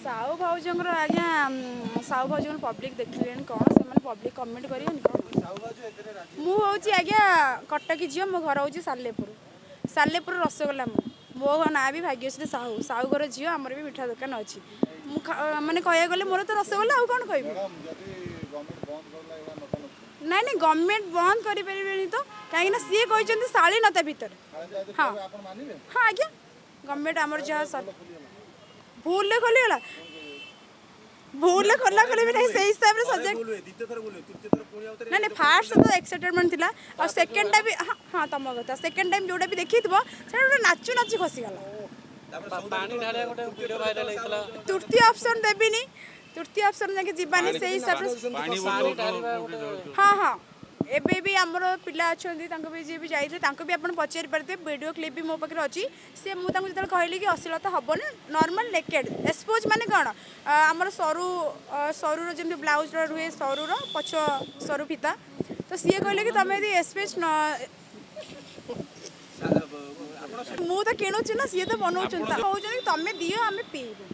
ସାହୁ ଭାଉଜଙ୍କର ଆଜ୍ଞା, ସାହୁ ଭାଉଜଙ୍କର ପବ୍ଲିକ୍ ଦେଖିଲେଣି କ'ଣ? ସେମାନେ ପବ୍ଲିକ୍ କମେଣ୍ଟ କରିବେନି କ'ଣ? ମୁଁ ହେଉଛି ଆଜ୍ଞା କଟକୀ ଝିଅ, ମୋ ଘର ହେଉଛି ସାଲେପୁର, ସାଲେପୁର ରସଗୋଲା। ମୁଁ ମୋ ନାଁ ବି ଭାଗ୍ୟଶ୍ରୀ ସାହୁ, ସାହୁ ଘର ଝିଅ। ଆମର ବି ମିଠା ଦୋକାନ ଅଛି। ମୁଁ ମାନେ କହିବାକୁ ଗଲେ ମୋର ତ ରସଗୋଲା, ଆଉ କ'ଣ କହିବି? ନାଇଁ ନାଇଁ, ଗଭର୍ଣ୍ଣମେଣ୍ଟ ବନ୍ଦ କରିପାରିବେନି ତ, କାହିଁକିନା ସିଏ କହିଛନ୍ତି ଶାଳୀନତା ଭିତରେ। ହଁ ହଁ ଆଜ୍ଞା, ଗଭର୍ଣ୍ଣମେଣ୍ଟ ଆମର ଯାହା ଭୁଲରେ ଖୋଲିଗଲା, ଭୁଲରେ ଖୋଲା ଖୋଲି ବି ନାହିଁ, ସେଇ ହିସାବରେ ସଜାଗ। ନାଇଁ ନାଇଁ, ଫାର୍ଷ୍ଟ ତ ଏକ୍ସାଇଟମେଣ୍ଟ ଥିଲା ଆଉ ସେକେଣ୍ଡଟା ବି। ହଁ ହଁ, ତମ କଥା ସେକେଣ୍ଡ ଟାଇମ୍ ଯେଉଁଟା ବି ଦେଖିଥିବ, ସେଇଟା ଗୋଟେ ନାଚୁ ନାଚୁ ଖସିଗଲା। ପାଣି ଢାଳିବା ଗୋଟେ ଭିଡ଼ିଓ ଭାଇରାଲ ହେଇଥିଲା। ତୃତୀୟ ଅପସନ୍ ଦେବିନି, ତୃତୀୟ ଅପସନ୍ ଯାକେ ଯିବାନି, ସେଇ ହିସାବରେ। ପାଣି ଢାଳିବା ଗୋଟେ ହଁ ହଁ, ଏବେ ବି ଆମର ପିଲା ଅଛନ୍ତି, ତାଙ୍କୁ ବି ଯିଏ ବି ଯାଇଥିଲେ ତାଙ୍କୁ ବି ଆପଣ ପଚାରି ପାରିଥିବେ। ଭିଡ଼ିଓ କ୍ଲିପ୍ ବି ମୋ ପାଖରେ ଅଛି। ସେ ମୁଁ ତାଙ୍କୁ ଯେତେବେଳେ କହିଲି କି ଅଶ୍ଳୀଳତା ହେବନି, ନର୍ମାଲ୍ ନେକେଡ଼ ଏକ୍ସପୋଜ୍ ମାନେ କ'ଣ, ଆମର ସରୁ ସରୁର ଯେମିତି ବ୍ଲାଉଜ୍ର ରୁହେ, ସରୁର ପଛ ସରୁ ଫିତା, ତ ସିଏ କହିଲେ କି ତମେ ଯଦି ଏକ୍ସପୋଜ୍ ନ, ମୁଁ ତ କିଣୁଛି ନା, ସିଏ ତ ବନଉଛନ୍ତି, ତ କହୁଛନ୍ତି କି ତମେ ଦିଅ, ଆମେ ପିଇବୁ।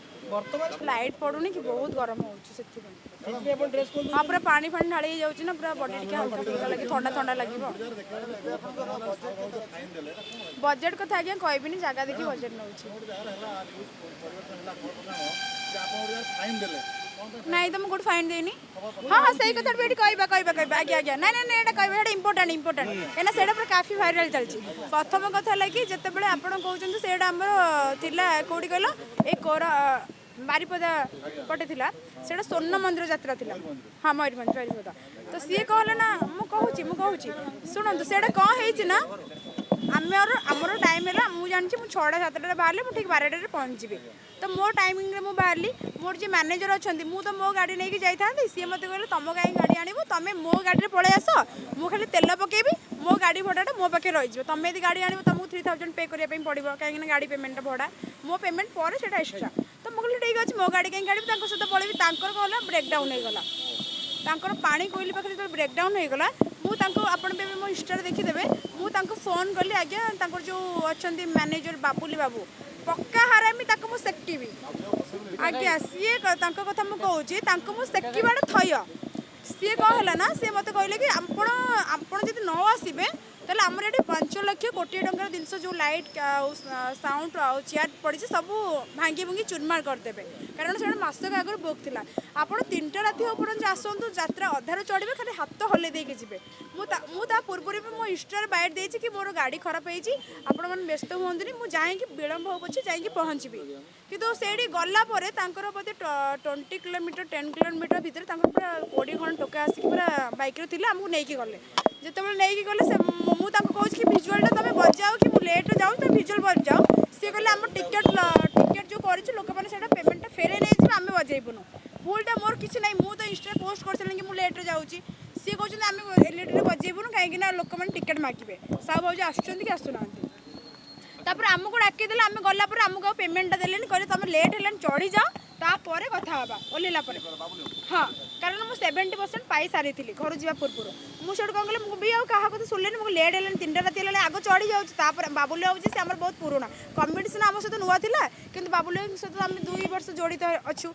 ଲାଇଟ୍ ପଡ଼ୁନି କି ବହୁତ ଗରମ ହେଉଛି, ସେଥିପାଇଁ। ହଁ, ପୁରା ପାଣି ଫାଣି ଢାଳି ହେଇଯାଉଛି ନା, ପୁରା ବଡି ଟିକେ ହାଲକା ଫୁଲକା ଲାଗି, ଥଣ୍ଡା ଥଣ୍ଡା ଲାଗିବ। ବଜେଟ୍ କଥା ଆଜ୍ଞା କହିବିନି, ଜାଗା ଦେଖି ବଜେଟ୍ ନେଉଛି। ନାଇଁ ତ, ମୁଁ କୋଉଠି ଫାଇନ୍ ଦେଇନି। ହଁ ହଁ, ସେଇ କଥା ବି ଏଠି କହିବା କହିବା କହିବା ଆଜ୍ଞା ଆଜ୍ଞା। ନାଇଁ ନାଇଁ ନାଇଁ, ଏଇଟା କହିବା, ଏଇଟା ଇମ୍ପୋର୍ଟାଣ୍ଟ, ଇମ୍ପୋର୍ଟାଣ୍ଟ, କାହିଁକିନା ସେଇଟା ପୁରା କାଫି ଭାଇରାଲ ଚାଲିଛି। ପ୍ରଥମ କଥା ହେଲା କି ଯେତେବେଳେ ଆପଣ କହୁଛନ୍ତି, ସେଇଟା ଆମର ଥିଲା କୋଉଠି କହିଲ, ଏଇ କୋରା ବାରିପଦା ପଟେ ଥିଲା ସେଇଟା, ସ୍ୱର୍ଣ୍ଣ ମନ୍ଦିର ଯାତ୍ରା ଥିଲା। ହଁ, ମୟୂରଭଞ୍ଜ ବାରିପଦା। ତ ସିଏ କହିଲେ ନା, ମୁଁ କହୁଛି, ମୁଁ କହୁଛି ଶୁଣନ୍ତୁ। ସେଇଟା କ'ଣ ହେଇଛି ନା, ଆମର ଟାଇମ୍ ହେଲା, ମୁଁ ଜାଣିଛି ମୁଁ 6ଟା 7ଟାରେ ବାହାରିଲେ ମୁଁ ଠିକ୍ 12ଟାରେ ପହଞ୍ଚିଯିବି। ତ ମୋ ଟାଇମିଂରେ ମୁଁ ବାହାରିଲି। ମୋର ଯିଏ ମ୍ୟାନେଜର ଅଛନ୍ତି, ମୁଁ ତ ମୋ ଗାଡ଼ି ନେଇକି ଯାଇଥାନ୍ତି, ସିଏ ମୋତେ କହିଲେ ତମ କାହିଁକି ଗାଡ଼ି ଆଣିବ, ତମେ ମୋ ଗାଡ଼ିରେ ପଳେଇ ଆସ, ମୁଁ ଖାଲି ତେଲ ପକେଇବି, ମୋ ଗାଡ଼ି ଭଡ଼ାଟା ମୋ ପାଖରେ ରହିଯିବ। ତମେ ଯଦି ଗାଡ଼ି ଆଣିବ, ତମକୁ 3000 ପେ କରିବା ପାଇଁ ପଡ଼ିବ, କାହିଁକିନା ଗାଡ଼ି ପେମେଣ୍ଟଟା ଭଡ଼ା ମୋ ପେମେଣ୍ଟ ପରେ ସେଇଟା ଏକ୍ସଟ୍ରା। ତ ମୁଁ କହିଲି ଠିକ୍ ଅଛି, ମୋ ଗାଡ଼ି କାହିଁକି ଆଣିବି, ତାଙ୍କ ସହିତ ପଳେଇବି। ତାଙ୍କର କ'ଣ ହେଲା, ବ୍ରେକ୍ଡାଉନ୍ ହେଇଗଲା ତାଙ୍କର ପାଣି କୋଇଲି ପାଖରେ। ଯେତେବେଳେ ବ୍ରେକ୍ଡାଉନ୍ ହେଇଗଲା, ମୁଁ ତାଙ୍କୁ, ଆପଣ ବି ଏବେ ମୋ ଇନଷ୍ଟାରେ ଦେଖିଦେବେ, ମୁଁ ତାଙ୍କୁ ଫୋନ୍ କଲି ଆଜ୍ଞା। ତାଙ୍କର ଯେଉଁ ଅଛନ୍ତି ମ୍ୟାନେଜର ବାବୁଲି ବାବୁ, ପକ୍କା ହାରାମି, ତାକୁ ମୁଁ ସେକିବି ଆଜ୍ଞା। ସିଏ ତାଙ୍କ କଥା ମୁଁ କହୁଛି, ତାଙ୍କୁ ମୁଁ ସେକିବାଟା ଥୟ। ସିଏ କ'ଣ ହେଲା ନା, ସିଏ ମୋତେ କହିଲେ କି ଆପଣ ଯଦି ନ ଆସିବେ, ତାହେଲେ ଆମର ଏଠି 5 ଲକ୍ଷ କୋଟିଏ ଟଙ୍କାର ଜିନିଷ, ଯେଉଁ ଲାଇଟ୍ ଆଉ ସାଉଣ୍ଡ ଆଉ ଚେୟାର ପଡ଼ିଛି, ସବୁ ଭାଙ୍ଗି ଭୁଙ୍ଗି ଚୁରମାର କରିଦେବେ, କାରଣ ସେଇଟା ମାସକ ଆଗରୁ ବୁକ୍ ଥିଲା। ଆପଣ 3ଟା ରାତି ହଉ ପର୍ଯ୍ୟନ୍ତ ଆସନ୍ତୁ, ଯାତ୍ରା ଅଧାରୁ ଚଢ଼ିବେ, ଖାଲି ହାତ ହଲେଇ ଦେଇକି ଯିବେ। ମୁଁ ତା ପୂର୍ବରୁ ବି ମୋ ଇନଷ୍ଟାରେ ବାଇଟ୍ ଦେଇଛି କି ମୋର ଗାଡ଼ି ଖରାପ ହେଇଛି, ଆପଣମାନେ ବ୍ୟସ୍ତ ହୁଅନ୍ତୁନି, ମୁଁ ଯାଇକି ବିଳମ୍ବ ହଉ ପଛେ ଯାଇକି ପହଞ୍ଚିବି। କିନ୍ତୁ ସେଇଠି ଗଲା ପରେ ତାଙ୍କର ବୋଧେ 20 କିଲୋମିଟର, 10 କିଲୋମିଟର ଭିତରେ ତାଙ୍କର ପୁରା 20 ଖଣ୍ଡ ଟୋକା ଆସିକି ପୁରା ବାଇକ୍ରେ ଥିଲେ, ଆମକୁ ନେଇକି ଗଲେ। ଯେତେବେଳେ ନେଇକି ଗଲେ, ସେ ମୁଁ ତାଙ୍କୁ କହୁଛି କି ଭିଜୁଆଲଟା ତମେ ବଜାଅ, କି ମୁଁ ଲେଟ୍ରେ ଯାଉଛି, ତମେ ଭିଜୁଆଲ ବଜାଅ। ସିଏ କହିଲେ ଆମ ଟିକେଟ୍ ଯେଉଁ କରିଛୁ, ଲୋକମାନେ ସେଇଟା ପେମେଣ୍ଟଟା ଫେରେଇ ନେଇଯିବେ, ଆମେ ବଜେଇବୁନୁ। ଭୁଲଟା ମୋର କିଛି ନାହିଁ, ମୁଁ ତ ଇନଷ୍ଟାରେ ପୋଷ୍ଟ କରିସାରିଲିଣି କି ମୁଁ ଲେଟ୍ରେ ଯାଉଛି। ସିଏ କହୁଛନ୍ତି ଆମେ ଏଲ୍ଇଡ଼ିରେ ବଜେଇବୁନୁ, କାହିଁକିନା ଲୋକମାନେ ଟିକେଟ୍ ମାଗିବେ, ସାହୁ ଭାଉଜ ଆସୁଛନ୍ତି କି ଆସୁନାହାନ୍ତି। ତାପରେ ଆମକୁ ଡାକିଦେଲେ। ଆମେ ଗଲା ପରେ ଆମକୁ ଆଉ ପେମେଣ୍ଟଟା ଦେଲେନି, କହିଲେ ତମେ ଲେଟ୍ ହେଲାଣି, ଚଢ଼ିଯାଅ, ତାପରେ କଥା ହେବା ଓହ୍ଲେଇଲା ପରେ। ହଁ, କାରଣ ମୁଁ 70% ପାଇସାରିଥିଲି ଘରୁ ଯିବା ପୂର୍ବରୁ। ମୁଁ ସେଇଠୁ କ'ଣ କଲି, ମୁଁ ବି ଆଉ କାହା କଥା ଶୁଣିଲିନି। ମୁଁ ଲେଟ୍ ହେଲାଣି, 3ଟା ରାତି ହେଲାଣି, ଆଗ ଚଢ଼ି ଯାଉଛି। ତାପରେ ବାବୁଲି ହେଉଛି, ସେ ଆମର ବହୁତ ପୁରୁଣା କମିଟି, ସିନା ଆମ ସହିତ ନୂଆ ଥିଲା, କିନ୍ତୁ ବାବୁଲି ସହିତ ଆମେ 2 ବର୍ଷ ଜଡ଼ିତ ଅଛୁ।